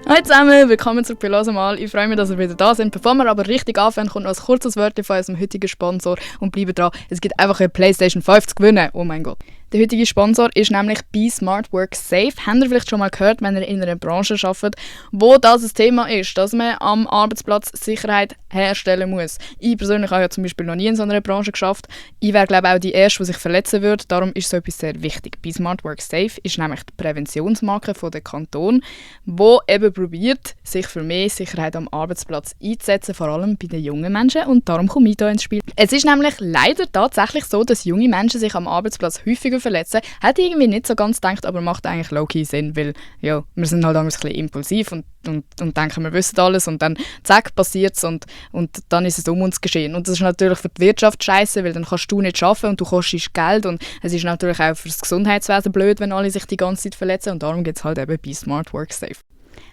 Hallo zusammen, willkommen zurück bei «Los mal». Ich freue mich, dass ihr wieder da seid. Bevor wir aber richtig anfangen, kommt noch ein kurzes Wörtchen von unserem heutigen Sponsor und bleibt dran, es gibt einfach eine PlayStation 5 zu gewinnen. Oh mein Gott. Der heutige Sponsor ist nämlich Be Smart Work Safe. Habt ihr vielleicht schon mal gehört, wenn ihr in einer Branche arbeitet, wo das ein Thema ist, dass man am Arbeitsplatz Sicherheit herstellen muss. Ich persönlich habe ja zum Beispiel noch nie in so einer Branche geschafft. Ich wäre, glaube ich, auch die Erste, die sich verletzen würde. Darum ist so etwas sehr wichtig. Be Smart Work Safe ist nämlich die Präventionsmarke von der Kanton, wo eben probiert, sich für mehr Sicherheit am Arbeitsplatz einzusetzen, vor allem bei den jungen Menschen. Und darum komme ich hier ins Spiel. Es ist nämlich leider tatsächlich so, dass junge Menschen sich am Arbeitsplatz häufiger verletzen. Hätte ich irgendwie nicht so ganz gedacht, aber macht eigentlich low-key Sinn, weil ja, wir sind halt ein bisschen impulsiv und denken, wir wissen alles und dann zack, passiert es und dann ist es um uns geschehen. Und das ist natürlich für die Wirtschaft scheiße, weil dann kannst du nicht arbeiten und du kostest Geld und es ist natürlich auch für das Gesundheitswesen blöd, wenn alle sich die ganze Zeit verletzen und darum geht es halt eben bei Smart Work Safe.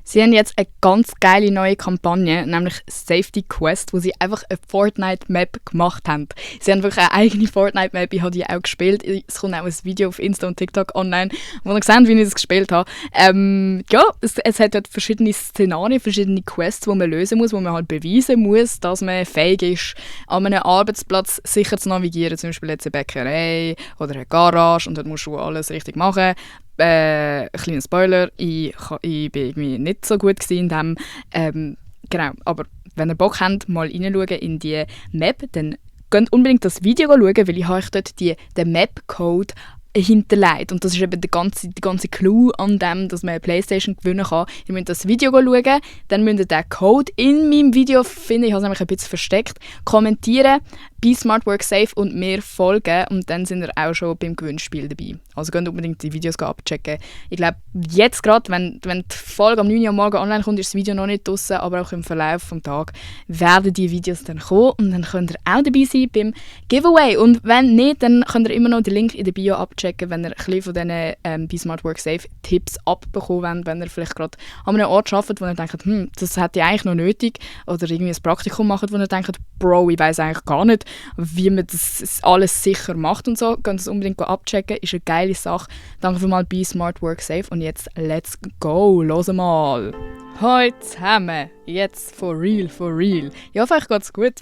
Sie haben jetzt eine ganz geile neue Kampagne, nämlich Safety Quest, wo sie einfach eine Fortnite-Map gemacht haben. Sie haben wirklich eine eigene Fortnite-Map, ich habe die auch gespielt. Es kommt auch ein Video auf Insta und TikTok online, wo ihr seht, wie ich das gespielt habe. Ja, es hat dort verschiedene Szenarien, verschiedene Quests, die man lösen muss, wo man halt beweisen muss, dass man fähig ist, an einem Arbeitsplatz sicher zu navigieren, zum Beispiel jetzt eine Bäckerei oder eine Garage und dort musst du alles richtig machen. Ein kleiner Spoiler, ich bin irgendwie nicht so gut in dem. Genau, aber wenn ihr Bock habt, mal reinschauen in die Map, dann könnt unbedingt das Video schauen, weil ich euch dort den Map-Code hinterlegt. Und das ist eben die ganze Clou an dem, dass man eine Playstation gewinnen kann. Ihr müsst das Video schauen, dann müsst ihr den Code in meinem Video finden, ich habe es nämlich ein bisschen versteckt, kommentieren, Be Smart Work Safe und mir folgen und dann sind ihr auch schon beim Gewinnspiel dabei. Also könnt unbedingt die Videos abchecken. Ich glaube, jetzt gerade, wenn die Folge am 9 Uhr morgen online kommt, ist das Video noch nicht draussen, aber auch im Verlauf des Tages werden die Videos dann kommen und dann könnt ihr auch dabei sein beim Giveaway. Und wenn nicht, dann könnt ihr immer noch den Link in der Bio abchecken, wenn ihr ein bisschen von diesen Be Smart Work Safe Tipps abbekommen wollt, wenn ihr vielleicht gerade an einem Ort arbeitet, wo ihr denkt, das hätte ich eigentlich noch nötig, oder irgendwie ein Praktikum macht, wo ihr denkt, Bro, ich weiss eigentlich gar nicht, wie man das alles sicher macht und so. Könnt ihr es unbedingt abchecken, ist eine geile Sache. Danke vielmals, Be Smart Work Safe und jetzt let's go, los mal! Hallo zusammen, jetzt for real, for real. Ich hoffe, euch geht's gut,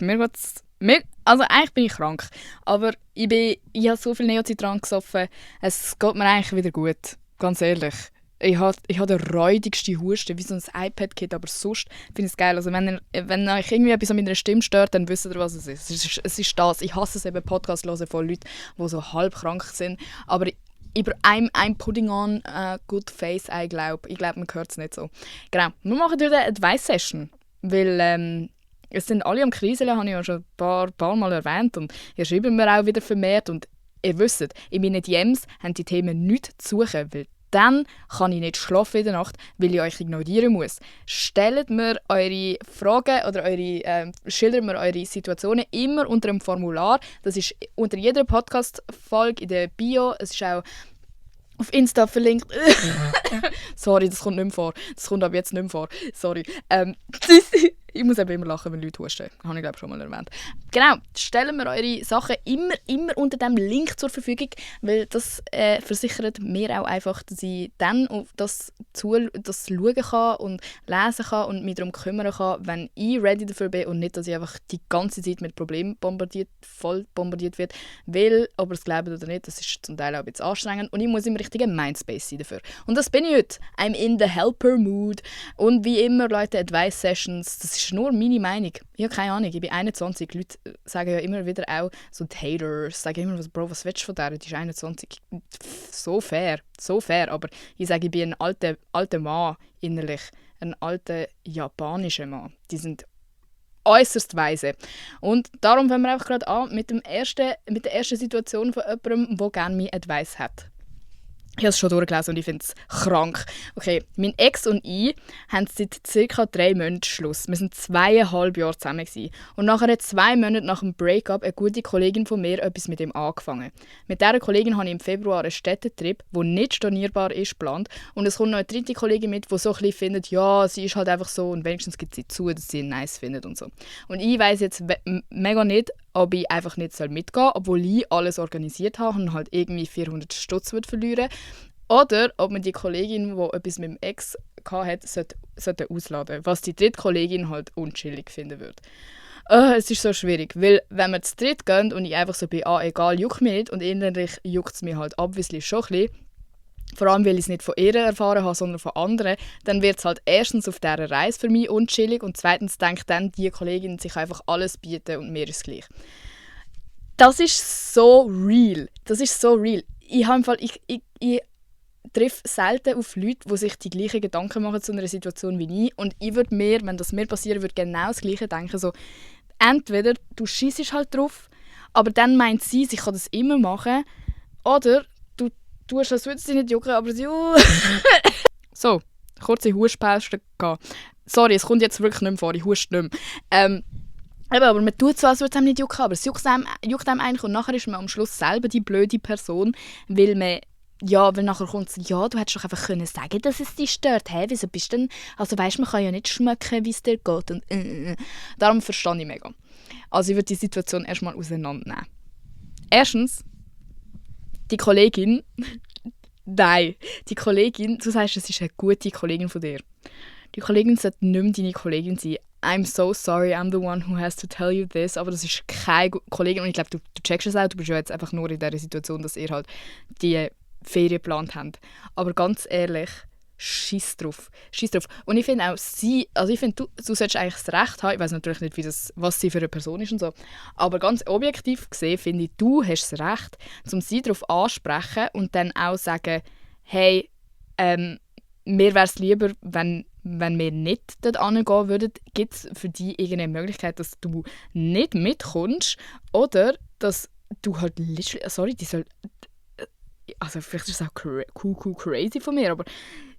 also eigentlich bin ich krank, aber ich habe so viel Neozitran gesoffen, es geht mir eigentlich wieder gut, ganz ehrlich. Ich habe den räudigsten Husten, wie so ein iPad-Kit, aber sonst finde ich es geil. Also wenn euch irgendwie etwas an meiner Stimme stört, dann wisst ihr, was es ist. Es ist das. Ich hasse es eben, Podcasts hören von Leuten, die so halb krank sind. Aber I'm putting on a good face, ich glaube, man hört es nicht so. Genau, wir machen heute eine Advice-Session, weil es sind alle am Kriseln, habe ich ja schon ein paar Mal erwähnt und ihr schreibt mir auch wieder vermehrt und ihr wisst, in meinen DMs haben die Themen nichts zu suchen, weil dann kann ich nicht schlafen in der Nacht, weil ich euch ignorieren muss. Stellt mir eure Fragen oder schildert mir eure Situationen immer unter einem Formular. Das ist unter jeder Podcast-Folge in der Bio. Es ist auch auf Insta verlinkt. Sorry, das kommt nicht mehr vor. Das kommt ab jetzt nicht mehr vor. Sorry. Ich muss eben immer lachen, wenn Leute husten. Das habe ich, glaube ich, schon mal erwähnt. Genau, stellen wir eure Sachen immer unter diesem Link zur Verfügung, weil das versichert mir auch einfach, dass ich dann auf das schauen kann und lesen kann und mich darum kümmern kann, wenn ich ready dafür bin und nicht, dass ich einfach die ganze Zeit mit Problemen voll bombardiert wird. Weil, ob ihr es glaubt oder nicht, das ist zum Teil auch ein bisschen anstrengend und ich muss im richtigen Mindspace sein dafür. Und das bin ich heute. I'm in the helper mood. Und wie immer, Leute, Advice Sessions, das ist nur meine Meinung. Ich habe keine Ahnung, ich bin 21. Leute sagen ja immer wieder auch, so die Haters, sagen immer, Bro, was willst du von der? Die ist 21. So fair. Aber ich sage, ich bin ein alter Mann innerlich. Ein alter japanischer Mann. Die sind äußerst weise. Und darum fangen wir einfach gerade an mit der ersten Situation von jemandem, der gerne mein Advice hat. Ich habe es schon durchgelesen und ich finde es krank. Okay, mein Ex und ich haben seit ca. 3 Monaten Schluss. Wir waren 2,5 Jahre zusammen. Und nach 2 Monaten nach dem Breakup eine gute Kollegin von mir etwas mit ihm angefangen. Mit dieser Kollegin habe ich im Februar einen Städtetrip, der nicht stornierbar ist, geplant. Und es kommt noch eine dritte Kollegin mit, die so ein bisschen findet, ja, sie ist halt einfach so und wenigstens gibt sie zu, dass sie ihn nice findet und so. Und ich weiss jetzt mega nicht, ob ich einfach nicht mitgehen soll, obwohl ich alles organisiert habe und halt irgendwie 400 Stutz verlieren. Oder ob man die Kollegin, die etwas mit dem Ex hatte, sollte ausladen. Was die dritte Kollegin halt unchillig finden würde. Es ist so schwierig, weil wenn wir zu dritt gehen und ich einfach so bin, egal, juckt mich nicht und innerlich juckt es mich halt obviously schon ein bisschen, vor allem weil ich es nicht von ihr erfahren habe, sondern von anderen, dann wird es halt erstens auf dieser Reise für mich unchillig und zweitens denkt dann die Kollegin sich einfach alles bieten und mir ist es gleich. Das ist so real. Das ist so real. Ich treffe selten auf Leute, die sich die gleichen Gedanken machen zu einer Situation wie ich. Und ich würde mir, wenn das mir passieren würde, genau das Gleiche denken. So, entweder du schießt halt drauf, aber dann meint sie kann das immer machen. Oder du tust, als würde sie nicht jucken, aber sie... So, kurze Hustpause gehabt. Sorry, es kommt jetzt wirklich nicht mehr vor, ich huste nicht mehr. Aber man tut so, als würde es einem nicht jucken, aber es juckt einem eigentlich und nachher ist man am Schluss selber die blöde Person, weil nachher kommt es, ja, du hättest doch einfach können sagen, dass es dich stört. Hä, wieso bist du denn... Also weisst, man kann ja nicht schmecken, wie es dir geht. Und, Darum verstehe ich mega. Also ich würde die Situation erstmal auseinandernehmen. Erstens, die Kollegin... Nein, die Kollegin, du sagst, es ist eine gute Kollegin von dir. Die Kollegin sollte nicht mehr deine Kollegin sein. I'm so sorry, I'm the one who has to tell you this, aber das ist keine Kollegin und ich glaube, du checkst es auch, du bist ja jetzt einfach nur in dieser Situation, dass ihr halt die Ferien geplant habt. Aber ganz ehrlich, scheiß drauf. Und ich finde auch du solltest eigentlich das Recht haben, ich weiß natürlich nicht, was sie für eine Person ist und so, aber ganz objektiv gesehen finde ich, du hast das Recht, sie darauf ansprechen und dann auch sagen, hey, mir wäre es lieber, wenn wir nicht dort hingehen würden, gibt es für dich irgendeine Möglichkeit, dass du nicht mitkommst oder dass du halt literally, sorry, die soll, also vielleicht ist es auch cool crazy von mir, aber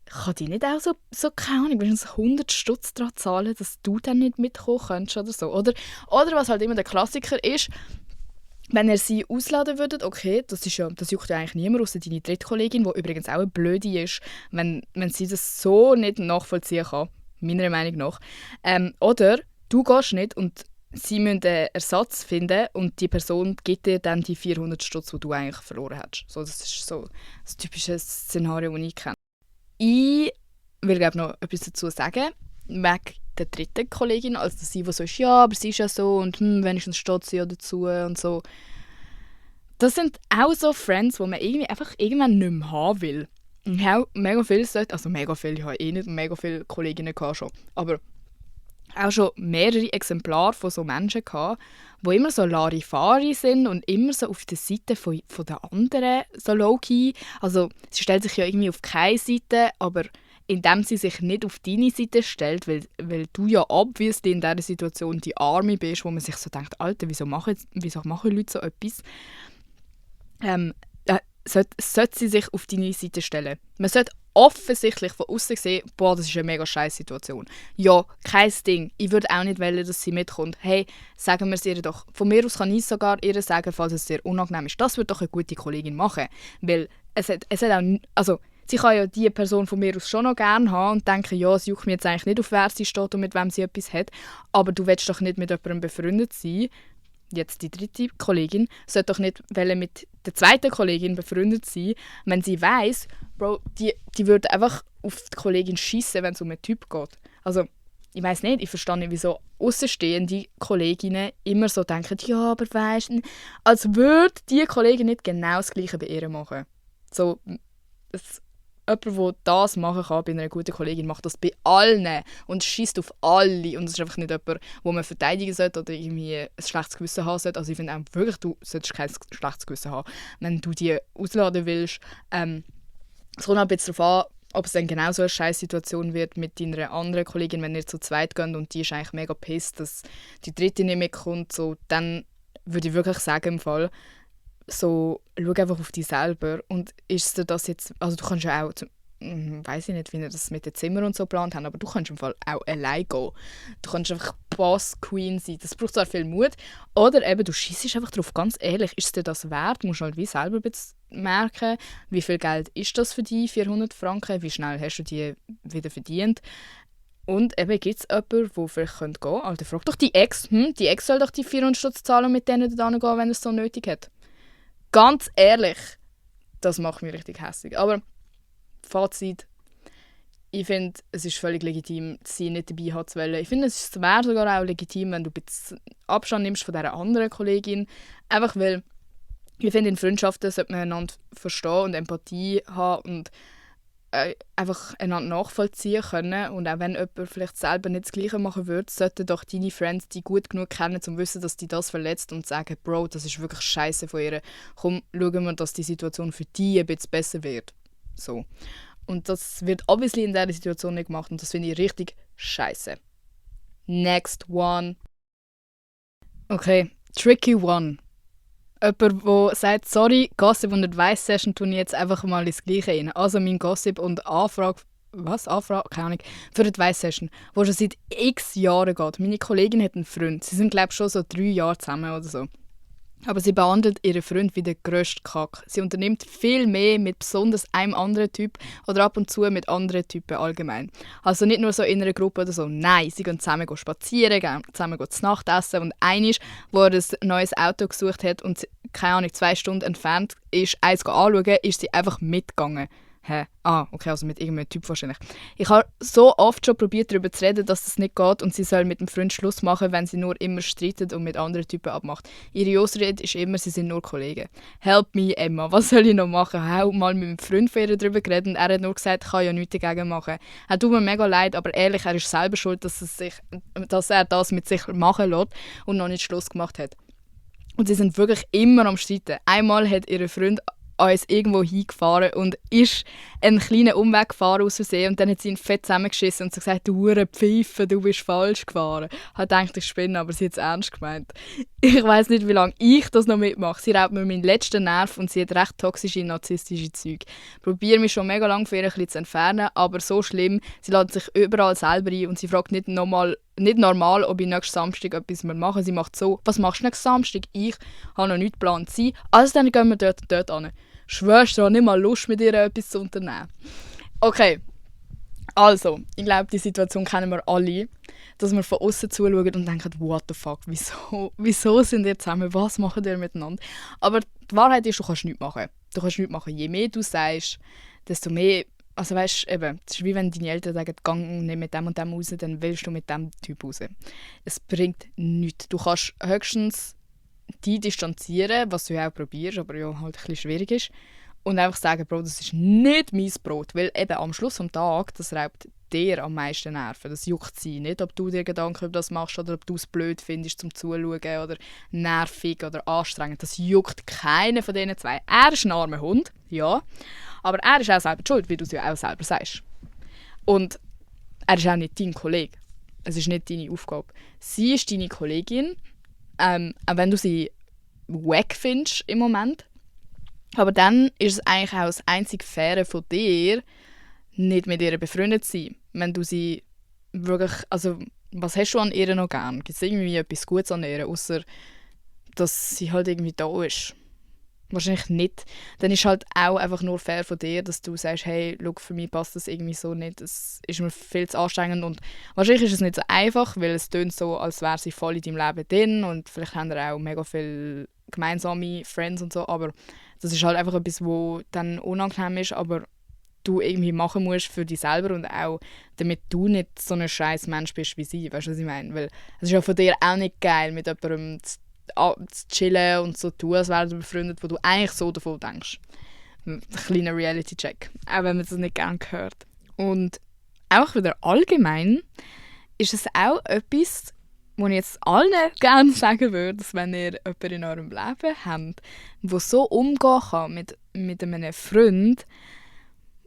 kann die nicht auch so keine Ahnung, wenigstens 100 Stutz daran zahlen, dass du dann nicht mitkommen kannst oder so. Oder was halt immer der Klassiker ist, wenn ihr sie ausladen würdet, okay, das juckt ja eigentlich niemand, außer deine dritte Kollegin, die übrigens auch eine Blöde ist, wenn sie das so nicht nachvollziehen kann, meiner Meinung nach. Oder du gehst nicht und sie müssen einen Ersatz finden und die Person gibt dir dann die 400 Stutz, die du eigentlich verloren hast. So, das ist so das typische Szenario, das ich kenne. Ich will noch etwas dazu sagen, wegen der dritten Kollegin, also sie, die so ist, ja, aber sie ist ja so und wenigstens steht sie ja dazu und so. Das sind auch so Friends, die man irgendwie einfach irgendwann nicht mehr haben will. Ich habe mega viele, ich habe nicht mega viele Kolleginnen gehabt schon, aber auch schon mehrere Exemplare von so Menschen gehabt, die immer so Larifari sind und immer so auf der Seite von der anderen so low-key. Also sie stellt sich ja irgendwie auf keine Seite, aber indem sie sich nicht auf deine Seite stellt, weil du ja obviously in dieser Situation die Arme bist, wo man sich so denkt, Alter, wieso machen Leute so etwas? Sollte sie sich auf deine Seite stellen. Man sollte offensichtlich von außen sehen, boah, das ist eine mega scheiß Situation. Ja, kein Ding. Ich würde auch nicht wollen, dass sie mitkommt. Hey, sagen wir es ihr doch. Von mir aus kann ich sogar ihr sagen, falls es sehr unangenehm ist. Das würde doch eine gute Kollegin machen. Weil es hat auch... Also, sie kann ja die Person von mir aus schon noch gerne haben und denken, ja, es juckt mir jetzt eigentlich nicht, auf wer sie steht und mit wem sie etwas hat. Aber du willst doch nicht mit jemandem befreundet sein. Jetzt die dritte Kollegin sollte doch nicht mit der zweiten Kollegin befreundet sein, wenn sie weiss, Bro, die würde einfach auf die Kollegin schiessen, wenn es um einen Typ geht. Also, ich weiss nicht, ich verstehe nicht, wieso außenstehende Kolleginnen immer so denken, ja, aber weisst du, als würde die Kollegin nicht genau das Gleiche bei ihr machen. So, jemand, der das machen kann bei einer guten Kollegin, macht das bei allen und schießt auf alle. Und es ist einfach nicht jemand, wo man verteidigen sollte oder irgendwie ein schlechtes Gewissen haben sollte. Also ich finde auch wirklich, du solltest kein schlechtes Gewissen haben, wenn du die ausladen willst. Es kommt auch ein bisschen darauf an, ob es dann genau so eine Scheiß-Situation wird mit deiner anderen Kollegin, wenn ihr zu zweit geht und die ist eigentlich mega pissed, dass die dritte nicht mitkommt. So, dann würde ich wirklich sagen, im Fall, so, schau einfach auf dich selber und ist dir das jetzt, also du kannst ja auch, weiß ich nicht, wie wir das mit den Zimmern und so geplant haben, aber du kannst im Fall auch allein gehen. Du kannst einfach Boss Queen sein, das braucht zwar viel Mut, oder eben du schießt einfach drauf, ganz ehrlich, ist es dir das wert? Du musst halt wie selber merken, wie viel Geld ist das für dich, 400 Franken, wie schnell hast du die wieder verdient. Und eben gibt es jemanden, der vielleicht gehen könnte. Alter, frag doch die Ex, die Ex soll doch die 400 Stutz zahlen und mit denen da gehen, wenn er es so nötig hat. Ganz ehrlich, das macht mich richtig hässlich. Aber Fazit, ich finde, es ist völlig legitim, sie nicht dabei haben zu wollen. Ich finde, es wäre sogar auch legitim, wenn du ein bisschen Abstand nimmst von dieser anderen Kollegin. Einfach weil, ich finde, in Freundschaften sollte man einander verstehen und Empathie haben und einfach einander nachvollziehen können. Und auch wenn jemand vielleicht selber nicht das Gleiche machen würde, sollten doch deine Friends die gut genug kennen, um zu wissen, dass die das verletzt und sagen, Bro, das ist wirklich scheiße von ihr. Komm, schauen wir, dass die Situation für die ein bisschen besser wird. So. Und das wird obviously in dieser Situation nicht gemacht und das finde ich richtig scheiße. Next one. Okay, tricky one. Jemand, der sagt, sorry, Gossip und Advice-Session tue ich jetzt einfach mal ins Gleiche rein. Also mein Gossip und Anfrage, Anfrage? Keine Ahnung. Für Advice-Session, die schon seit x Jahren geht. Meine Kollegin hat einen Freund. Sie sind, glaube ich, schon so 3 Jahre zusammen oder so. Aber sie behandelt ihren Freund wie den grössten Kack. Sie unternimmt viel mehr mit besonders einem anderen Typ oder ab und zu mit anderen Typen allgemein. Also nicht nur so in einer Gruppe oder so. Nein, sie gehen zusammen spazieren, gehen zusammen zu Nacht essen. Und einmal, wo er ein neues Auto gesucht hat und keine Ahnung, 2 Stunden entfernt ist, eins anschauen, ist sie einfach mitgegangen. Hä? Ah, okay, also mit irgendeinem Typ wahrscheinlich. Ich habe so oft schon probiert, darüber zu reden, dass das nicht geht und sie soll mit dem Freund Schluss machen, wenn sie nur immer streitet und mit anderen Typen abmacht. Ihre Ausrede ist immer, sie sind nur Kollegen. Help me, Emma, was soll ich noch machen? Ich habe mal mit meinem Freund von ihr darüber geredet und er hat nur gesagt, ich kann ja nichts dagegen machen. Er tut mir mega leid, aber ehrlich, er ist selber schuld, dass er das mit sich machen lässt und noch nicht Schluss gemacht hat. Und sie sind wirklich immer am Streiten. Einmal hat ihr Freund uns irgendwo hingefahren und ist einen kleinen Umweg gefahren aus Versehen und dann hat sie ihn fett zusammengeschissen und so gesagt, du hure Pfeife, du bist falsch gefahren. Ich habe gedacht, ich spinne, aber sie hat es ernst gemeint. Ich weiss nicht, wie lange ich das noch mitmache. Sie raubt mir meinen letzten Nerv und sie hat recht toxische, narzisstische Züge. Ich probiere mich schon mega lange von ihr ein bisschen zu entfernen, aber so schlimm, sie lädt sich überall selber ein und sie fragt nicht normal, ob ich nächsten Samstag etwas machen will. Sie macht so, was machst du nächsten Samstag? Ich habe noch nichts geplant. Sie, also dann gehen wir dort und dort hin. Schwörst du, ich habe nicht mal Lust, mit ihr etwas zu unternehmen. Okay, also, ich glaube, die Situation kennen wir alle, dass wir von außen zuschauen und denken, what the fuck, wieso sind ihr zusammen, was machen ihr miteinander? Aber die Wahrheit ist, du kannst nichts machen. Du kannst nichts machen. Je mehr du sagst, desto mehr. Also weißt du, eben, es ist wie wenn deine Eltern sagen, gang nicht mit dem und dem raus, dann willst du mit dem Typ raus. Es bringt nichts. Du kannst höchstens dich distanzieren, was du ja auch probierst, aber ja halt ein bisschen schwierig ist. Und einfach sagen, Bro, das ist nicht mein Brot. Weil eben am Schluss des Tages, das raubt dir am meisten Nerven. Das juckt sie nicht, ob du dir Gedanken über das machst oder ob du es blöd findest zum Zuschauen oder nervig oder anstrengend. Das juckt keinen von diesen zwei. Er ist ein armer Hund, ja. Aber er ist auch selber schuld, wie du es ja auch selber sagst. Und er ist auch nicht dein Kollege. Es ist nicht deine Aufgabe. Sie ist deine Kollegin, auch wenn du sie wack findest im Moment. Aber dann ist es eigentlich auch das einzige Faire von dir, nicht mit ihr befreundet zu sein. Wenn du sie wirklich, also was hast du an ihr noch gern? Gibt es irgendwie etwas Gutes an ihr, außer dass sie halt irgendwie da ist? Wahrscheinlich nicht. Dann ist halt auch einfach nur fair von dir, dass du sagst, hey, schau, für mich passt das irgendwie so nicht. Es ist mir viel zu anstrengend und wahrscheinlich ist es nicht so einfach, weil es tönt so, als wäre sie voll in deinem Leben drin und vielleicht haben wir auch mega viele gemeinsame Friends und so, aber das ist halt einfach etwas, wo dann unangenehm ist, aber du irgendwie machen musst für dich selber und auch, damit du nicht so ein scheiß Mensch bist wie sie. Weißt du, was ich meine? Weil es ist ja von dir auch nicht geil, mit jemandem zu chillen und so tun, als wären wir befreundet, wo du eigentlich so davon denkst. Ein kleiner Reality-Check, auch wenn man das nicht gerne hört. Und auch wieder allgemein ist es auch etwas, was ich jetzt allen gerne sagen würde, dass wenn ihr jemanden in eurem Leben habt, der so umgehen kann mit einem Freund,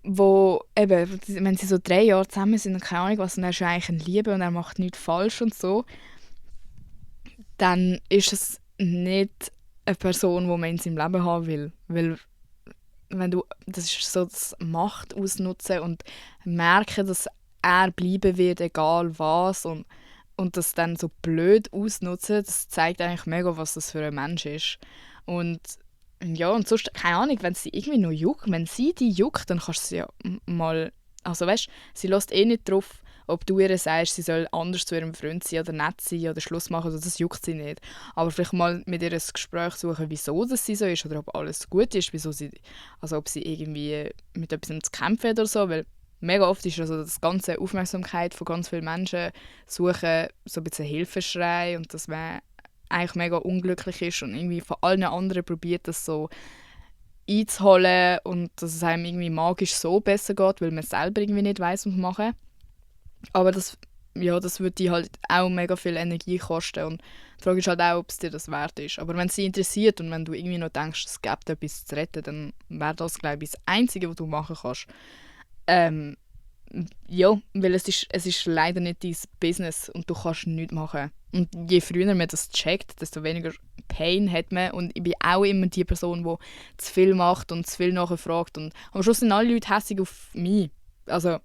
wo eben, wenn sie so 3 Jahre zusammen sind und keine Ahnung was, und er ist ja eigentlich ein Liebe und er macht nichts falsch und so, dann ist es nicht eine Person, die man in seinem Leben haben will. Weil wenn du, das ist so das Macht ausnutzen und merken, dass er bleiben wird, egal was, und das dann so blöd ausnutzen, das zeigt eigentlich mega, was das für ein Mensch ist. Und ja, und sonst, keine Ahnung, wenn sie irgendwie noch juckt, wenn sie dich juckt, dann kannst du sie ja mal, also weißt, sie lässt eh nicht drauf, ob du ihr sagst, sie soll anders zu ihrem Freund sein oder nett sein oder Schluss machen, also das juckt sie nicht. Aber vielleicht mal mit ihr ein Gespräch suchen, wieso das sie so ist oder ob alles gut ist, wieso sie, also ob sie irgendwie mit etwas zu kämpfen hat oder so, weil mega oft ist also das ganze Aufmerksamkeit von ganz vielen Menschen suchen so ein bisschen Hilfeschrei und dass man eigentlich mega unglücklich ist und irgendwie von allen anderen probiert, das so einzuholen und dass es einem irgendwie magisch so besser geht, weil man selber irgendwie nicht weiss, was machen. Aber das würde dich halt auch mega viel Energie kosten und die Frage ist halt auch, ob es dir das wert ist. Aber wenn es dich interessiert und wenn du irgendwie noch denkst, es gibt etwas zu retten, dann wäre das, glaube ich, das Einzige, was du machen kannst. Ja, weil es ist leider nicht dein Business und du kannst nichts machen. Und je früher man das checkt, desto weniger Pain hat man. Und ich bin auch immer die Person, die zu viel macht und zu viel nachfragt. Und am Schluss sind alle Leute hässig auf mich. Also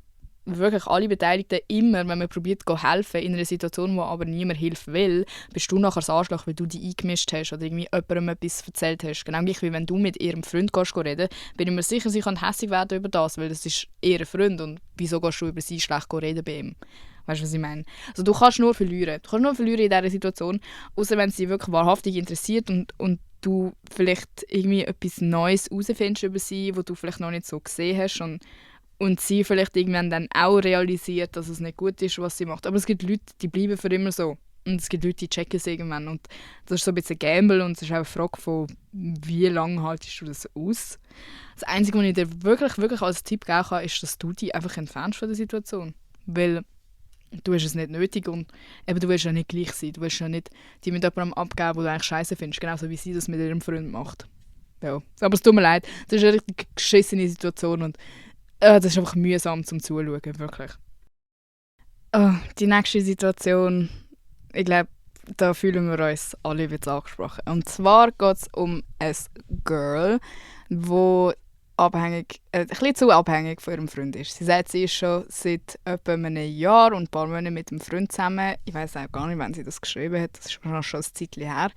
wirklich alle Beteiligten immer, wenn man probiert zu helfen in einer Situation, wo aber niemand Hilfe will, bist du nachher das Arschloch, weil du dich eingemischt hast oder irgendwie jemandem etwas erzählt hast. Genau gleich wie wenn du mit ihrem Freund gehst reden, bin ich mir sicher, sie kann hässig werden über das, weil das ist ihr Freund und wieso gehst du über sie schlecht reden bei ihm? Weißt du, was ich meine? Also du kannst nur verlieren. Du kannst nur verlieren in dieser Situation, außer wenn es dich wirklich wahrhaftig interessiert und du vielleicht irgendwie etwas Neues herausfindest über sie, was du vielleicht noch nicht so gesehen hast und sie vielleicht irgendwann dann auch realisiert, dass es nicht gut ist, was sie macht. Aber es gibt Leute, die bleiben für immer so. Und es gibt Leute, die checken es irgendwann. Und das ist so ein bisschen Gamble und es ist auch eine Frage von, wie lange haltest du das aus? Das Einzige, was ich dir wirklich, wirklich als Tipp geben kann, ist, dass du dich einfach entfernst von der Situation. Weil du hast es nicht nötig und eben, du willst ja nicht gleich sein. Du willst ja nicht die mit jemandem abgeben, wo du eigentlich scheiße findest. Genauso wie sie das mit ihrem Freund macht. Ja. Aber es tut mir leid. Das ist eine richtig geschissene Situation und das ist einfach mühsam zum Zuschauen, wirklich. Die nächste Situation, ich glaube, da fühlen wir uns alle wieder angesprochen. Und zwar geht es um ein Girl, wo ein bisschen zu abhängig von ihrem Freund ist. Sie sagt, sie ist schon seit etwa einem Jahr und ein paar Monaten mit einem Freund zusammen. Ich weiß auch gar nicht, wann sie das geschrieben hat. Das ist schon ein Zeitchen her.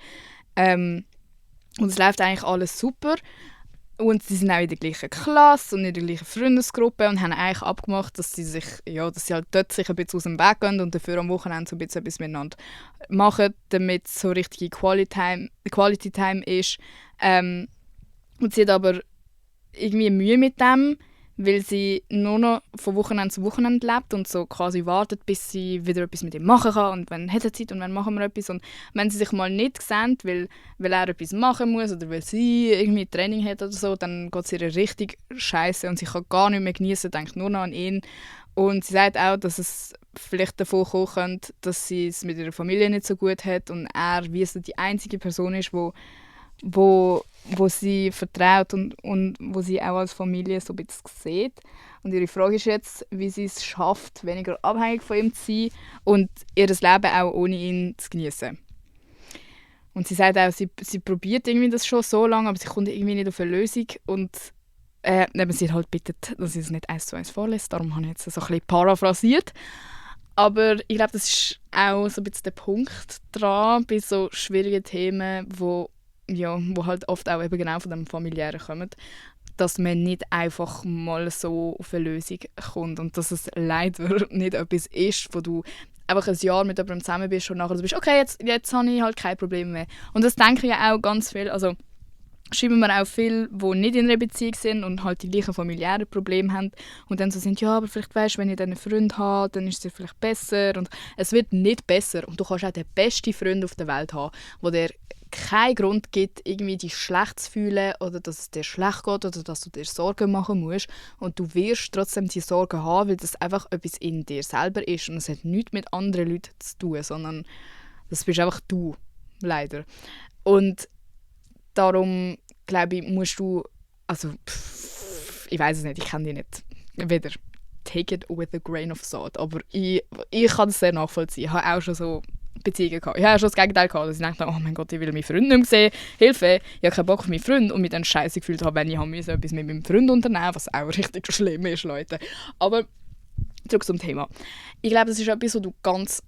Und es läuft eigentlich alles super. Und sie sind auch in der gleichen Klasse und in der gleichen Freundesgruppe und haben eigentlich abgemacht, dass sie halt dort sich ein bisschen aus dem Weg gehen und dafür am Wochenende so ein bisschen etwas miteinander machen, damit es so richtige Quality Time ist. Und sie hat aber irgendwie Mühe mit dem, weil sie nur noch von Wochenende zu Wochenende lebt und so quasi wartet, bis sie wieder etwas mit ihm machen kann und wann hat er Zeit und wann machen wir etwas. Und wenn sie sich mal nicht sehen, weil er etwas machen muss oder weil sie irgendwie Training hat oder so, dann geht es ihr richtig scheiße und sie kann gar nicht mehr genießen, denkt nur noch an ihn. Und sie sagt auch, dass es vielleicht davon kommen könnte, dass sie es mit ihrer Familie nicht so gut hat und er wie so die einzige Person ist, wo sie vertraut und wo sie auch als Familie so ein bisschen sieht. Und ihre Frage ist jetzt, wie sie es schafft, weniger abhängig von ihm zu sein und ihr Leben auch ohne ihn zu genießen. Und sie sagt auch, sie probiert irgendwie das schon so lange, aber sie kommt irgendwie nicht auf eine Lösung. Und sie hat halt bittet, dass sie es nicht 1:1 vorlässt. Darum habe ich jetzt so ein bisschen paraphrasiert. Aber ich glaube, das ist auch so ein bisschen der Punkt dran bei so schwierigen Themen, wo halt oft auch eben genau von dem Familiären kommen, dass man nicht einfach mal so auf eine Lösung kommt und dass es leider nicht etwas ist, wo du einfach ein Jahr mit jemandem zusammen bist und nachher bist, okay, jetzt habe ich halt kein Problem mehr. Und das denke ich ja auch ganz viel, also schreiben wir auch viele, die nicht in einer Beziehung sind und halt die gleichen familiären Probleme haben und dann so sind, ja, aber vielleicht weisst, wenn ich dann einen Freund habe, dann ist es vielleicht besser und es wird nicht besser und du kannst auch den besten Freund auf der Welt haben, wo der keinen Grund gibt, irgendwie dich schlecht zu fühlen oder dass es dir schlecht geht oder dass du dir Sorgen machen musst und du wirst trotzdem die Sorgen haben, weil das einfach etwas in dir selber ist und es hat nichts mit anderen Leuten zu tun, sondern das bist einfach du, leider. Und darum, glaube ich, musst du, also ich weiß es nicht, ich kenne dich nicht, wieder take it with a grain of salt, aber ich kann das sehr nachvollziehen. Ich habe auch schon so Beziehungen gehabt. Ich habe schon das Gegenteil gehabt, dass ich dachte, oh mein Gott, ich will meinen Freund nicht mehr sehen. Hilfe, ich habe keinen Bock auf meinen Freund und mich dann scheiße gefühlt habe, wenn ich etwas mit meinem Freund unternehmen, was auch richtig schlimm ist, Leute. Aber zurück zum Thema. Ich glaube, das ist etwas, was du ganz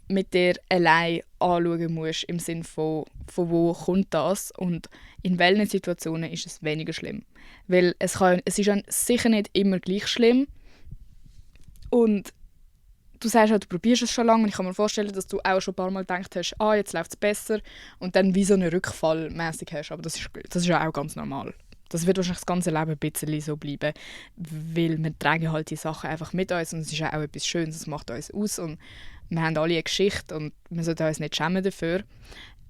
mit dir allein anschauen musst, im Sinne von wo kommt das und in welchen Situationen ist es weniger schlimm. Weil es ist ja sicher nicht immer gleich schlimm und du sagst halt, du probierst es schon lange und ich kann mir vorstellen, dass du auch schon ein paar Mal gedacht hast, jetzt läuft es besser und dann wie so einen Rückfall mäßig hast. Aber das ist ja auch ganz normal. das wird wahrscheinlich das ganze Leben ein bisschen so bleiben, weil wir tragen halt die Sachen einfach mit uns und es ist auch etwas Schönes, es macht uns aus und wir haben alle eine Geschichte und wir sollten uns nicht schämen dafür.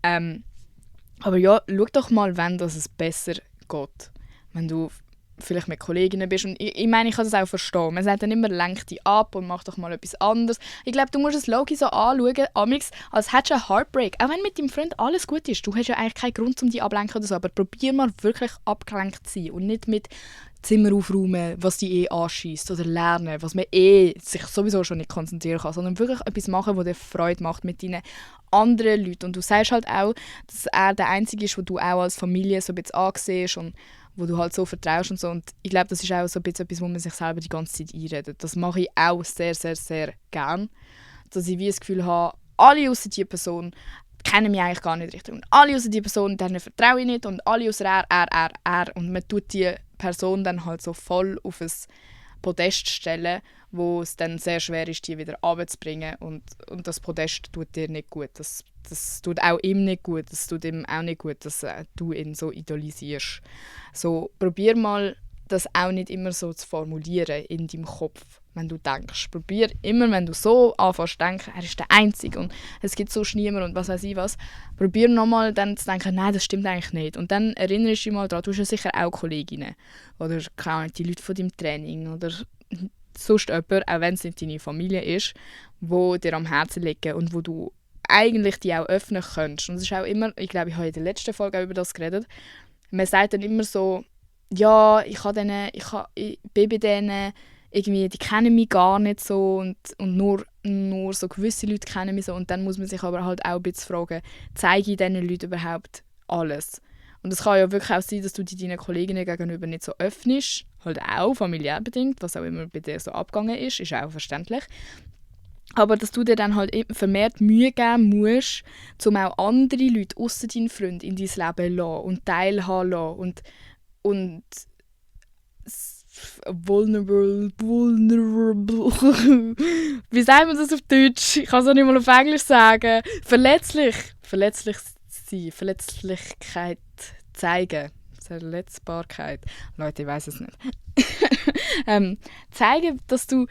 Aber ja, schau doch mal, wenn das es besser geht. Wenn du vielleicht mit Kolleginnen bist. Und ich meine, ich kann das auch verstehen. Man sagt dann immer, lenk dich ab und mach doch mal etwas anderes. Ich glaube, du musst es logisch so anschauen, amix, als hättest du einen Heartbreak. Auch wenn mit deinem Freund alles gut ist. Du hast ja eigentlich keinen Grund, um dich ablenken oder so. Aber probier mal wirklich abgelenkt zu sein und nicht mit Zimmer aufräumen, was dich anschießt oder lernen, was man sich sowieso schon nicht konzentrieren kann, sondern wirklich etwas machen, was dir Freude macht mit deinen anderen Leuten. Und du sagst halt auch, dass er der Einzige ist, wo du auch als Familie so ein bisschen ansiehst und wo du halt so vertraust und so. Und ich glaube, das ist auch so ein bisschen etwas, wo man sich selber die ganze Zeit einredet. Das mache ich auch sehr, sehr, sehr gern. Dass ich wie das Gefühl habe, alle außer diese Person kennen mich eigentlich gar nicht richtig. Und alle außer diese Person, denen vertraue ich nicht. Und alle außer er. Und man tut die Person dann halt so voll auf ein Podest stellen, wo es dann sehr schwer ist, die wieder runterzubringen. Und das Podest tut dir nicht gut. Das tut auch ihm nicht gut. Das tut ihm auch nicht gut, dass du ihn so idolisierst. So, probier mal, das auch nicht immer so zu formulieren in deinem Kopf, wenn du denkst. Probier immer, wenn du so anfängst zu denken, er ist der Einzige und es gibt sonst niemanden und was weiß ich was, probier nochmal dann zu denken, nein, das stimmt eigentlich nicht. Und dann erinnerst du dich mal daran, du hast ja sicher auch Kolleginnen oder keine Ahnung, die Leute von deinem Training oder sonst jemand, auch wenn es nicht deine Familie ist, wo dir am Herzen liegen und wo du eigentlich die auch öffnen könntest. Und es ist auch immer, ich glaube, ich habe in der letzten Folge auch über das geredet, man sagt dann immer so, ja, ich bin bei denen, irgendwie, die kennen mich gar nicht so und nur so gewisse Leute kennen mich so. Und dann muss man sich aber halt auch ein bisschen fragen, zeige ich diesen Leuten überhaupt alles? Und es kann ja wirklich auch sein, dass du dich deinen Kolleginnen gegenüber nicht so öffnest, halt auch familiär bedingt, was auch immer bei dir so abgegangen ist auch verständlich. Aber dass du dir dann halt vermehrt Mühe geben musst, um auch andere Leute ausser deinen Freund in dein Leben zu lassen und teilhaben lassen und vulnerable. Wie sagt man das auf Deutsch? Ich kann es auch nicht mal auf Englisch sagen. Verletzlich sein, Verletzlichkeit zeigen. Verletzbarkeit. Leute, ich weiß es nicht. Zeigen, dass du,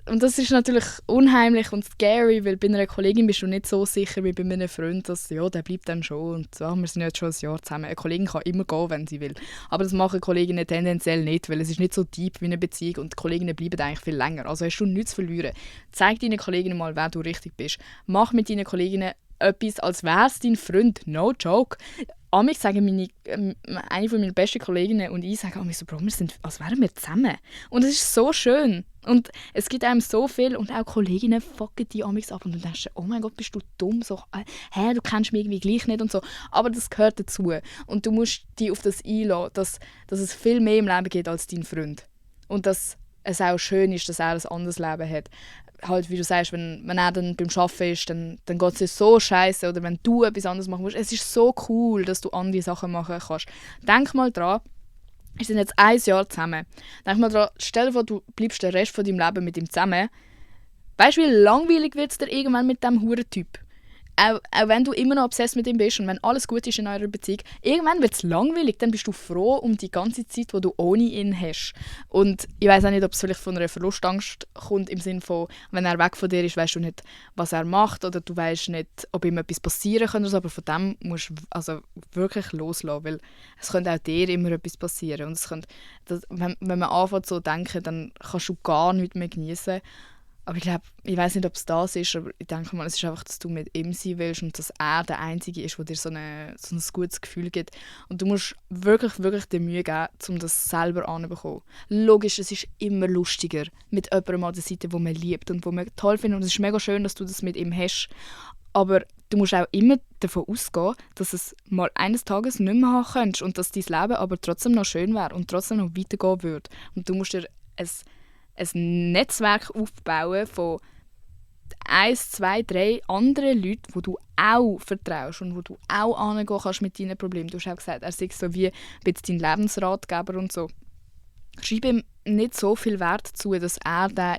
und das ist natürlich unheimlich und scary, weil bei einer Kollegin bist du nicht so sicher wie bei einem Freund, dass ja, der bleibt dann schon und so, wir sind jetzt schon ein Jahr zusammen. Eine Kollegin kann immer gehen, wenn sie will. Aber das machen Kolleginnen tendenziell nicht, weil es ist nicht so deep wie eine Beziehung und die Kolleginnen bleiben eigentlich viel länger. Also hast du nichts zu verlieren. Zeig deinen Kolleginnen mal, wer du richtig bist. Mach mit deinen Kolleginnen etwas, als wäre es dein Freund. No joke. Amig sagen eine von meinen besten Kolleginnen und ich sagen so, Bro, wir sind, als wären wir zusammen. Und es ist so schön. Und es gibt einem so viel und auch Kolleginnen fucken die amig ab und du denkst, oh mein Gott, bist du dumm? So, du kennst mich irgendwie gleich nicht und so. Aber das gehört dazu. Und du musst dich auf das einlassen, dass es viel mehr im Leben gibt als dein Freund. Und dass es auch schön ist, dass er ein anderes Leben hat. Halt, wie du sagst, wenn er dann beim Arbeiten ist, dann geht es dir so scheiße oder wenn du etwas anderes machen musst. Es ist so cool, dass du andere Sachen machen kannst. Denk mal dran, wir sind jetzt 1 Jahr zusammen. Denk mal dran, stell dir vor, du bleibst den Rest von deinem Leben mit ihm zusammen. Weißt du, wie langweilig wird es dir irgendwann mit diesem Hurentyp? Auch wenn du immer noch obsessed mit ihm bist und wenn alles gut ist in eurer Beziehung, irgendwann wird es langweilig, dann bist du froh um die ganze Zeit, die du ohne ihn hast. Und ich weiss auch nicht, ob es vielleicht von einer Verlustangst kommt, im Sinne von, wenn er weg von dir ist, weißt du nicht, was er macht oder du weißt nicht, ob ihm etwas passieren könnte oder so, aber von dem musst du also wirklich loslassen, weil es könnte auch dir immer etwas passieren und es könnte, wenn man anfängt so zu denken, dann kannst du gar nichts mehr genießen. Aber ich weiß nicht, ob es das ist, aber ich denke mal, es ist einfach, dass du mit ihm sein willst und dass er der Einzige ist, der dir so ein gutes Gefühl gibt. Und du musst wirklich, wirklich die Mühe geben, um das selber anzubekommen. Logisch, es ist immer lustiger mit jemandem an der Seite, den man liebt und den man toll findet. Und es ist mega schön, dass du das mit ihm hast. Aber du musst auch immer davon ausgehen, dass es mal eines Tages nicht mehr haben könntest und dass dein Leben aber trotzdem noch schön wäre und trotzdem noch weitergehen würde. Und du musst dir ein Netzwerk aufbauen von 1, 2, 3 anderen Leuten, wo du auch vertraust und wo du auch angehen kannst mit deinen Problemen. Du hast auch gesagt, er ist so wie dein Lebensratgeber und so. Schreib ihm nicht so viel Wert zu, dass er der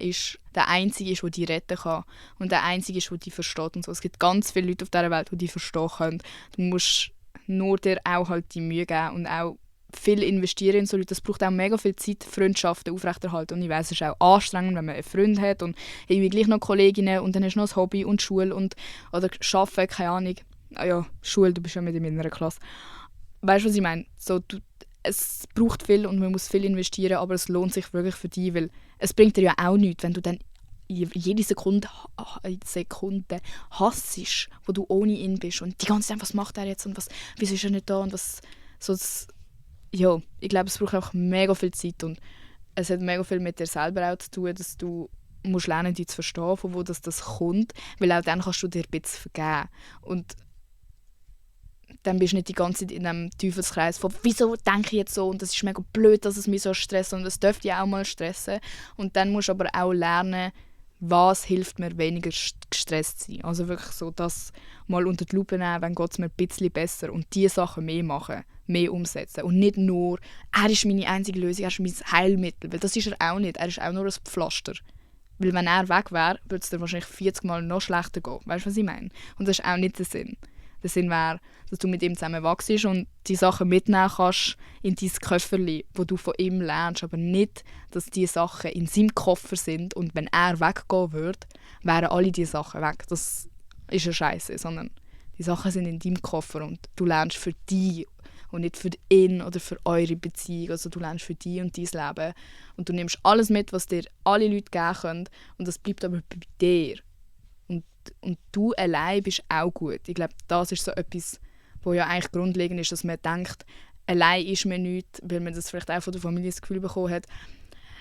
Einzige ist, der dich retten kann und der Einzige ist, der dich versteht und so. Es gibt ganz viele Leute auf dieser Welt, die dich verstehen können. Du musst nur dir auch halt die Mühe geben und auch viel investieren in so Leute. Das braucht auch mega viel Zeit, Freundschaften aufrechterhalten. Und ich weiss, es ist auch anstrengend, wenn man einen Freund hat und irgendwie gleich noch Kolleginnen und dann hast du noch das Hobby und Schule und oder Arbeiten, keine Ahnung. Ah ja, Schule, du bist ja mit in meiner Klasse. Weißt du, was ich meine? So, es braucht viel und man muss viel investieren, aber es lohnt sich wirklich für dich, weil es bringt dir ja auch nichts, wenn du dann jede Sekunde hassest, wo du ohne ihn bist und die ganze Zeit, was macht er jetzt und wieso ist er nicht da und was so ja, ich glaube, es braucht einfach mega viel Zeit und es hat mega viel mit dir selber auch zu tun, dass du musst lernen, dich zu verstehen, von wo das kommt, weil auch dann kannst du dir ein bisschen vergeben und dann bist du nicht die ganze Zeit in einem Teufelskreis von «Wieso denke ich jetzt so?» und «Das ist mega blöd, dass es mich so stresst» und es dürfte ja auch mal stressen. Und dann musst du aber auch lernen, was hilft mir, weniger gestresst zu sein. Also wirklich so das mal unter die Lupe nehmen, wenn geht es mir ein bisschen besser und diese Sachen mehr machen, mehr umsetzen. Und nicht nur «Er ist meine einzige Lösung, er ist mein Heilmittel», weil das ist er auch nicht, er ist auch nur ein Pflaster. Weil wenn er weg wäre, würde es dir wahrscheinlich 40 Mal noch schlechter gehen. Weißt du, was ich meine? Und das ist auch nicht der Sinn. Der Sinn wäre, dass du mit ihm zusammen wachst und die Sachen mitnehmen kannst in dein Köfferli, wo du von ihm lernst, aber nicht, dass die Sachen in seinem Koffer sind und wenn er weggehen würde, wären alle diese Sachen weg. Das ist ja scheiße, sondern die Sachen sind in deinem Koffer und du lernst für dich und nicht für ihn oder für eure Beziehung. Also du lernst für dich und dein Leben und du nimmst alles mit, was dir alle Leute geben können und das bleibt aber bei dir. Und du allein bist auch gut. Ich glaube, das ist so etwas, wo ja eigentlich grundlegend ist, dass man denkt, allein ist man nichts, weil man das vielleicht auch von der Familie das Gefühl bekommen hat,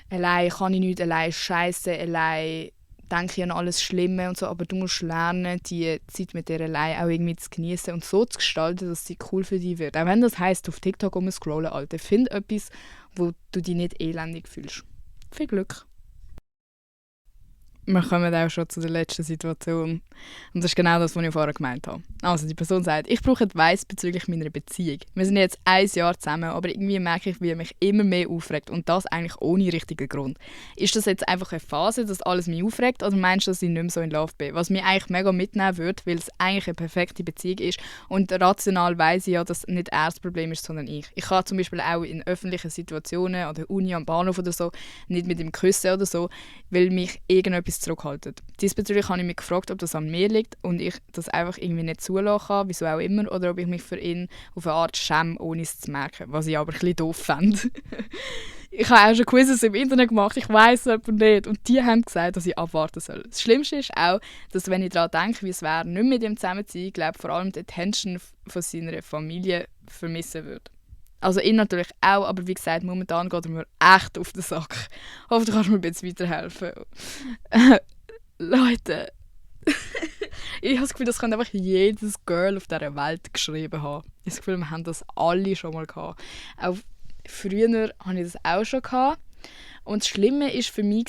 allein kann ich nichts, allein ist scheiße, allein denke ich an alles Schlimme und so, aber du musst lernen, die Zeit mit dir allein auch irgendwie zu genießen und so zu gestalten, dass sie cool für dich wird. Auch wenn das heisst, auf TikTok scrollen, Alter. Find etwas, wo du dich nicht elendig fühlst. Viel Glück! Wir kommen auch schon zu der letzten Situation. Und das ist genau das, was ich vorher gemeint habe. Also die Person sagt, ich brauche Advice bezüglich meiner Beziehung. Wir sind jetzt 1 Jahr zusammen, aber irgendwie merke ich, wie er mich immer mehr aufregt. Und das eigentlich ohne richtigen Grund. Ist das jetzt einfach eine Phase, dass alles mich aufregt? Oder meinst du, dass ich nicht mehr so in Love bin? Was mich eigentlich mega mitnehmen würde, weil es eigentlich eine perfekte Beziehung ist. Und rational weiss ich ja, dass nicht er das Problem ist, sondern ich. Ich kann zum Beispiel auch in öffentlichen Situationen oder Uni am Bahnhof oder so nicht mit ihm küssen oder so, weil mich irgendetwas zurückhalten. Diesbezüglich habe ich mich gefragt, ob das an mir liegt und ich das einfach irgendwie nicht zulassen kann, wieso auch immer, oder ob ich mich für ihn auf eine Art schäme, ohne es zu merken, was ich aber ein bisschen doof fände. Ich habe auch schon Quizzes im Internet gemacht, ich weiss es aber nicht und die haben gesagt, dass ich abwarten soll. Das Schlimmste ist auch, dass wenn ich daran denke, wie es wäre, nicht mit ihm zusammen zu sein, ich glaube vor allem die Attention von seiner Familie vermissen würde. Also ihn natürlich auch, aber wie gesagt, momentan geht er mir echt auf den Sack. Ich hoffe, du kannst mir ein bisschen weiterhelfen. Leute, ich habe das Gefühl, das könnte einfach jedes Girl auf dieser Welt geschrieben haben. Ich habe das Gefühl, wir haben das alle schon mal gehabt. Auch früher hatte ich das auch schon gehabt. Und das Schlimme war für mich,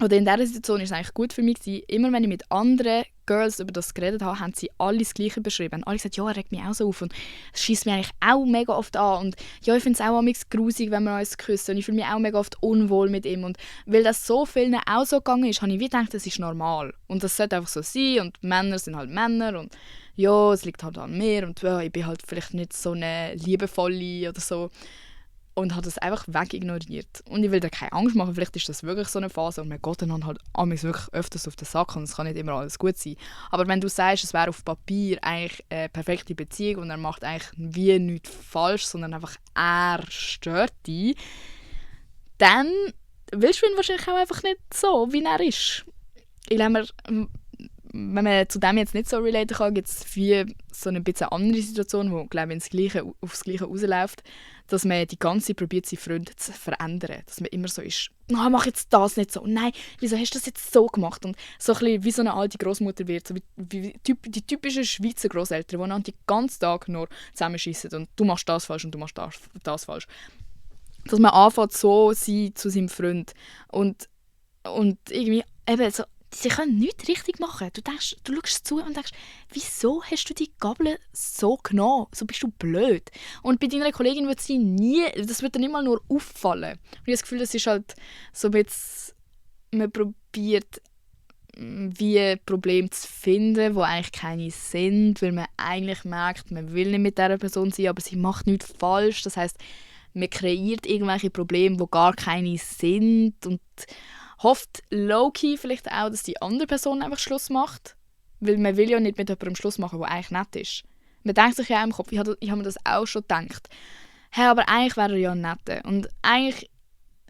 oder in dieser Situation war es eigentlich gut für mich, immer wenn ich mit anderen Girls über das geredet habe, haben sie alle das Gleiche beschrieben. Haben alle gesagt, ja, er regt mich auch so auf und es schiesst mich eigentlich auch mega oft an und ja, ich finde es auch manchmal grusig, wenn wir uns küssen und ich fühle mich auch mega oft unwohl mit ihm und weil das so vielen auch so gegangen ist, habe ich wie gedacht, das ist normal und das sollte einfach so sein und Männer sind halt Männer und ja, es liegt halt an mir und ja, ich bin halt vielleicht nicht so eine liebevolle oder so. Und hat das einfach wegignoriert. Und ich will dir keine Angst machen, vielleicht ist das wirklich so eine Phase und man geht dann halt wirklich öfters auf den Sack und es kann nicht immer alles gut sein. Aber wenn du sagst, es wäre auf Papier eigentlich eine perfekte Beziehung und er macht eigentlich wie nichts falsch, sondern einfach er stört dich, dann willst du ihn wahrscheinlich auch einfach nicht so, wie er ist. Ich glaube, wenn man zu dem jetzt nicht so relaten kann, gibt es wie so eine bisschen andere Situation, wo, glaube ich, aufs Gleiche rausläuft, dass man die ganze Zeit probiert, seinen Freund zu verändern. Dass man immer so ist, oh, mach jetzt das nicht so. Nein, wieso hast du das jetzt so gemacht? Und so ein bisschen wie so eine alte Großmutter wird, so wie die typischen Schweizer Grosseltern, die den ganzen Tag nur zusammenschiessen und du machst das falsch und du machst das falsch. Dass man anfängt, so sein zu seinem Freund. Und irgendwie eben so, sie können nichts richtig machen. Du schaust zu und denkst, wieso hast du die Gabel so genommen? So bist du blöd. Und bei deiner Kollegin wird sie das wird dir nicht mal nur auffallen. Und ich habe das Gefühl, das ist halt so ein bisschen, man probiert wie Probleme zu finden, die eigentlich keine sind, weil man eigentlich merkt, man will nicht mit dieser Person sein, aber sie macht nichts falsch. Das heisst, man kreiert irgendwelche Probleme, die gar keine sind und hofft low-key vielleicht auch, dass die andere Person einfach Schluss macht, weil man will ja nicht mit jemandem Schluss machen, der eigentlich nett ist. Man denkt sich ja im Kopf, ich habe mir das auch schon gedacht, hey, aber eigentlich wäre er ja ein Netter und eigentlich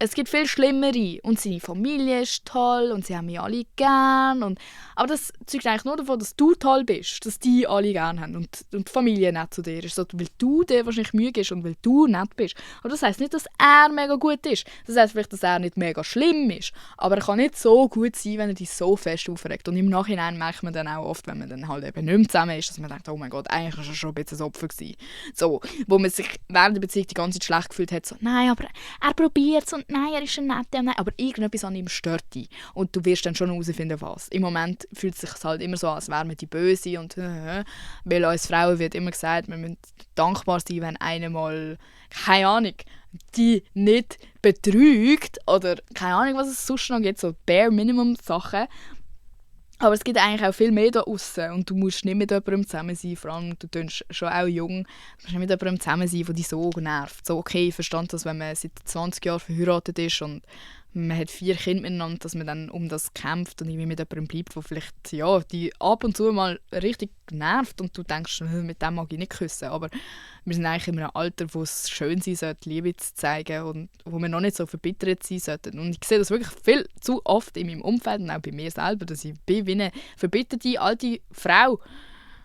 es gibt viel Schlimmere und seine Familie ist toll und sie haben mich alle gern. Aber das zeugt eigentlich nur davon, dass du toll bist, dass die alle gern haben und die Familie nett zu dir ist. So, weil du dir wahrscheinlich Mühe gibst und weil du nett bist. Aber das heisst nicht, dass er mega gut ist. Das heisst vielleicht, dass er nicht mega schlimm ist. Aber er kann nicht so gut sein, wenn er dich so fest aufregt. Und im Nachhinein merkt man dann auch oft, wenn man dann halt eben nicht mehr zusammen ist, dass man denkt, oh mein Gott, eigentlich war er schon ein bisschen ein Opfer gewesen. So, wo man sich während der Beziehung die ganze Zeit schlecht gefühlt hat. So, nein, aber er probiert es und nein, er ist ein Netter, nein, aber irgendetwas an ihm stört dich. Und du wirst dann schon herausfinden, was. Im Moment fühlt es sich halt immer so an, als wären wir die Böse und weil uns Frauen wird immer gesagt, wir müssen dankbar sein, wenn einer mal, keine Ahnung, die nicht betrügt oder keine Ahnung, was es sonst noch gibt, so Bare-Minimum-Sachen. Aber es gibt eigentlich auch viel mehr da aussen und du musst nicht mit jemandem zusammen sein, vor allem du tust schon auch jung, du musst nicht mit jemandem zusammen sein, der dich so nervt. So, okay, ich verstand das, wenn man seit 20 Jahren verheiratet ist und man hat 4 Kinder miteinander, dass man dann um das kämpft und irgendwie mit jemandem bleibt, der vielleicht ja, die ab und zu mal richtig nervt und du denkst, mit dem mag ich nicht küssen. Aber wir sind eigentlich in einem Alter, wo es schön sein sollte, Liebe zu zeigen und wo wir noch nicht so verbittert sein sollten. Und ich sehe das wirklich viel zu oft in meinem Umfeld und auch bei mir selber, dass ich bin wie eine verbitterte alte Frau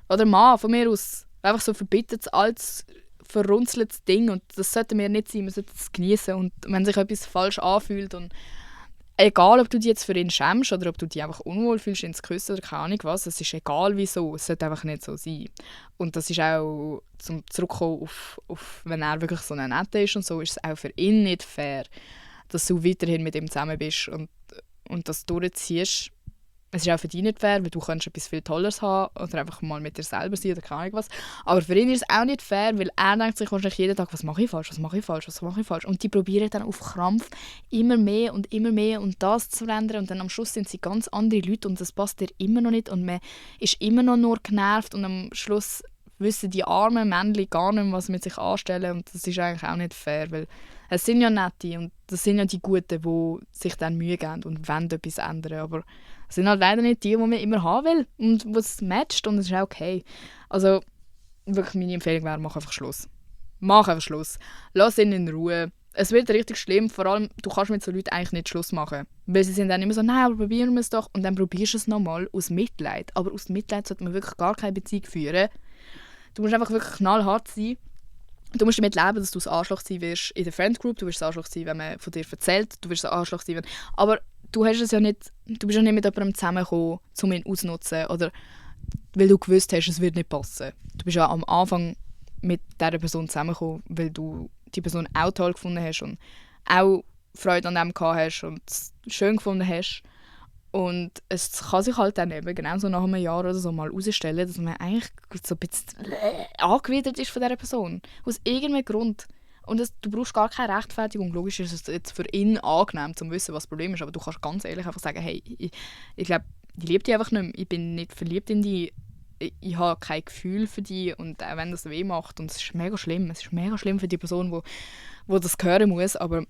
oder Mann von mir aus. Einfach so verbittertes, altes, verrunzeltes Ding und das sollten wir nicht sein, wir sollten es genießen und wenn sich etwas falsch anfühlt und egal, ob du dich jetzt für ihn schämst oder ob du dich einfach unwohl fühlst, ihn zu küssen oder keine Ahnung was, es ist egal wieso, es sollte einfach nicht so sein. Und das ist auch, zum zurückkommen auf wenn er wirklich so ein Netter ist und so, ist es auch für ihn nicht fair, dass du weiterhin mit ihm zusammen bist und das durchziehst. Es ist auch für dich nicht fair, weil du kannst etwas viel Tolles haben oder einfach mal mit dir selber sein oder keine Ahnung was. Aber für ihn ist es auch nicht fair, weil er denkt sich wahrscheinlich jeden Tag, was mache ich falsch, was mache ich falsch, was mache ich falsch. Und die probieren dann auf Krampf immer mehr und das zu verändern und dann am Schluss sind sie ganz andere Leute und das passt dir immer noch nicht und man ist immer noch nur genervt und am Schluss wissen die armen Männchen gar nicht mehr, was sie mit sich anstellen und das ist eigentlich auch nicht fair, weil es sind ja Nette und das sind ja die Guten, die sich dann Mühe geben und wollen etwas ändern, aber es sind halt leider nicht die, die man immer haben will und was matcht und es ist auch okay. Also wirklich meine Empfehlung wäre, mach einfach Schluss. Mach einfach Schluss. Lass ihn in Ruhe. Es wird richtig schlimm, vor allem, du kannst mit so Leuten eigentlich nicht Schluss machen. Weil sie sind dann immer so, nein, aber probieren wir es doch. Und dann probierst du es nochmal aus Mitleid. Aber aus Mitleid sollte man wirklich gar keine Beziehung führen. Du musst einfach wirklich knallhart sein. Du musst damit leben, dass du ein Arschloch sein wirst in der Friendgroup. Du wirst ein Arschloch sein, wenn man von dir erzählt. Du wirst ein Arschloch sein, aber du hast es ja nicht, du bist ja nicht mit jemandem zusammengekommen, um ihn auszunutzen. Oder weil du gewusst hast, es wird nicht passen. Du bist ja am Anfang mit dieser Person zusammengekommen, weil du die Person auch toll gefunden hast und auch Freude an dem gehabt hast und es schön gefunden hast. Und es kann sich halt dann eben genau so nach einem Jahr oder so mal herausstellen, dass man eigentlich so ein bisschen angewidert ist von dieser Person. Aus irgendeinem Grund. Und du brauchst gar keine Rechtfertigung. Logisch ist es jetzt für ihn angenehm, zu wissen, was das Problem ist. Aber du kannst ganz ehrlich einfach sagen, hey, ich glaube, ich liebe dich einfach nicht mehr. Ich bin nicht verliebt in dich. Ich habe kein Gefühl für dich. Und auch wenn das weh macht. Und es ist mega schlimm. Es ist mega schlimm für die Person, die das hören muss. Aber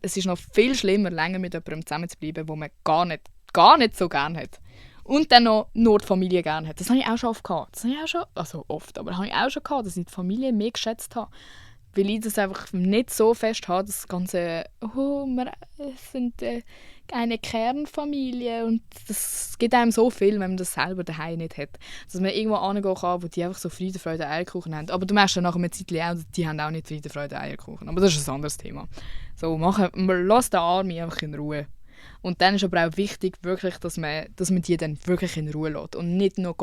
es ist noch viel schlimmer, länger mit jemandem zusammen zu bleiben, wo man gar nicht so gerne hat. Und dann noch nur die Familie gerne hat. Das habe ich auch schon oft gehabt. Das habe ich auch schon, also oft, aber habe ich auch schon gehabt, dass ich die Familie mehr geschätzt habe. Weil ich das einfach nicht so fest habe, das ganze, wir sind eine Kernfamilie und das gibt einem so viel, wenn man das selber daheim nicht hat. Dass man irgendwo hingehen kann, wo die einfach so Friede, Freude, Eierkuchen haben. Aber du merkst dann nach einer Zeit auch, die haben auch nicht Friede, Freude, Eierkuchen. Aber das ist ein anderes Thema. So, lass den Arme einfach in Ruhe. Und dann ist aber auch wichtig, wirklich, dass man die dann wirklich in Ruhe lässt und nicht nur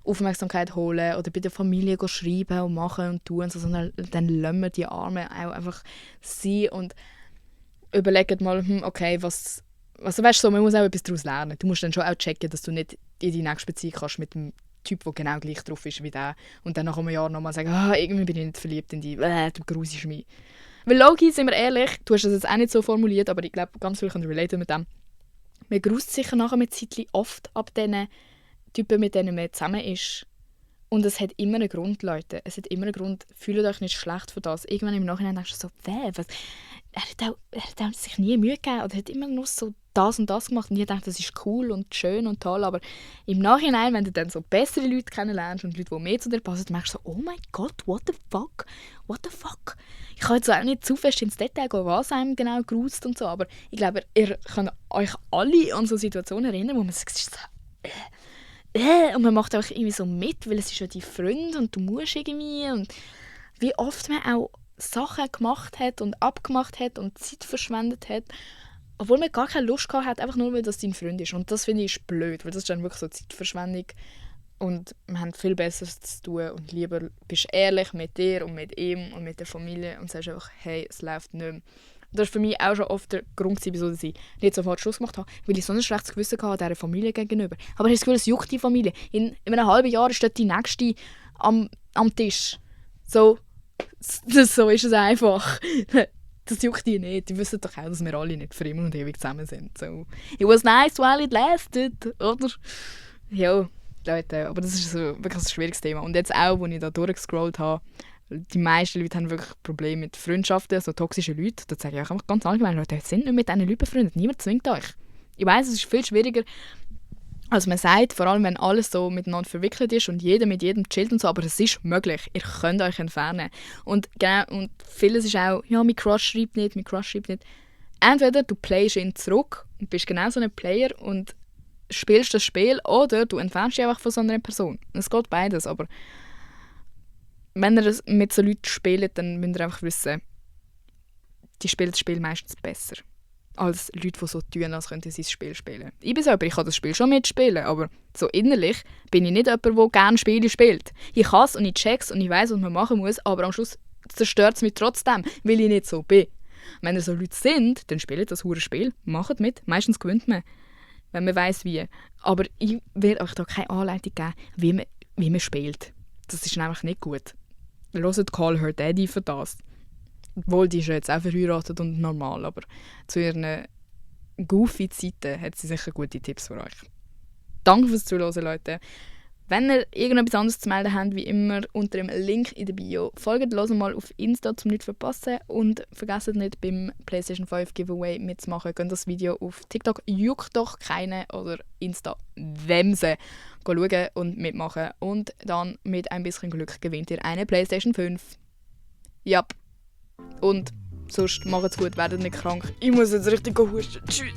Aufmerksamkeit holen oder bei der Familie schreiben und machen und tun, sondern dann lassen wir die Arme auch einfach sein und überlegen mal, okay, was weißt du, so, man muss auch etwas daraus lernen. Du musst dann schon auch checken, dass du nicht in die nächste Beziehung kannst mit dem Typ, der genau gleich drauf ist wie der und dann nach einem Jahr nochmal sagen, irgendwie bin ich nicht verliebt in dich, du grusest mich. Weil Logi, sind wir ehrlich, du hast das jetzt auch nicht so formuliert, aber ich glaube, ganz viele können relaten mit dem. man grußt sich nachher mit Zeitli oft ab diesen Typen, mit denen man zusammen ist. Und es hat immer einen Grund, Leute. Es hat immer einen Grund. Fühlt euch nicht schlecht für das. Irgendwann im Nachhinein denkst du so, was? Er hat auch sich nie Mühe gegeben oder hat immer nur so das und das gemacht. Und ich dachte, das ist cool und schön und toll. Aber im Nachhinein, wenn du dann so bessere Leute kennenlernst und Leute, die mehr zu dir passen, merkst du so, oh mein Gott, what the fuck? What the fuck? Ich kann jetzt auch nicht zu fest ins Detail gehen, was einem genau gruselt und so. Aber ich glaube, ihr könnt euch alle an so Situationen erinnern, wo man sagt, so, und man macht auch irgendwie so mit, weil es ist ja dein Freund und du musst irgendwie. Und wie oft man auch Sachen gemacht hat und abgemacht hat und Zeit verschwendet hat, obwohl man gar keine Lust gehabt hat, einfach nur, weil das dein Freund ist. Und das finde ich ist blöd, weil das ist dann wirklich so Zeitverschwendung. Und wir haben viel Besseres zu tun und lieber bist du ehrlich mit dir und mit ihm und mit der Familie und sagst einfach, hey, es läuft nicht mehr. Das war für mich auch schon oft der Grund, wieso ich nicht sofort Schluss gemacht habe, weil ich so ein schlechtes Gewissen hatte dieser Familie gegenüber. Aber ich habe das Gefühl, es juckt die Familie. In einem halben Jahr ist dort die Nächste am Tisch. So ist es einfach. Das juckt die nicht. Die wissen doch auch, dass wir alle nicht für immer und ewig zusammen sind. So, it was nice while it lasted, oder? Ja, Leute, aber das ist so wirklich ein schwieriges Thema. Und jetzt auch, als ich da durchgescrollt habe, die meisten Leute haben wirklich Probleme mit Freundschaften, so toxische Leute. Da sage ich auch einfach ganz allgemein, Leute, sind nicht mit diesen Leuten befreundet. Niemand zwingt euch. Ich weiss, es ist viel schwieriger, als man sagt, vor allem wenn alles so miteinander verwickelt ist und jeder mit jedem chillt und so, aber es ist möglich. Ihr könnt euch entfernen. Und vieles ist auch, ja, mein Crush schreibt nicht. Entweder du playst ihn zurück und bist genau so ein Player und spielst das Spiel, oder du entfernst dich einfach von so einer Person. Es geht beides, aber wenn ihr mit so Leuten spielt, dann müsst ihr einfach wissen, die spielen das Spiel meistens besser als Leute, die so tun, als könnten sie das Spiel spielen. Ich bin selber, ich kann das Spiel schon mitspielen, aber so innerlich bin ich nicht jemand, der gerne Spiele spielt. Ich kann es und ich check's und ich weiss, was man machen muss, aber am Schluss zerstört es mich trotzdem, weil ich nicht so bin. Wenn ihr so Leute sind, dann spielt das hure Spiel, macht mit, meistens gewinnt man, wenn man weiss wie. Aber ich will euch da keine Anleitung geben, wie man spielt. Das ist einfach nicht gut. Hört Call Her Daddy für das. Obwohl, die ist ja jetzt auch verheiratet und normal, aber zu ihren goofy Zeiten hat sie sicher gute Tipps für euch. Danke fürs Zuhören, Leute. Wenn ihr irgendetwas anderes zu melden habt, wie immer unter dem Link in der Bio, folgt los mal auf Insta, um nichts zu verpassen. Und vergesst nicht, beim PlayStation 5 Giveaway mitzumachen. Geht das Video auf TikTok juckt doch keine oder Insta Wemse schauen und mitmachen. Und dann mit ein bisschen Glück gewinnt ihr eine PlayStation 5. Ja. Und sonst macht's gut, werdet nicht krank. Ich muss jetzt richtig husten. Tschüss.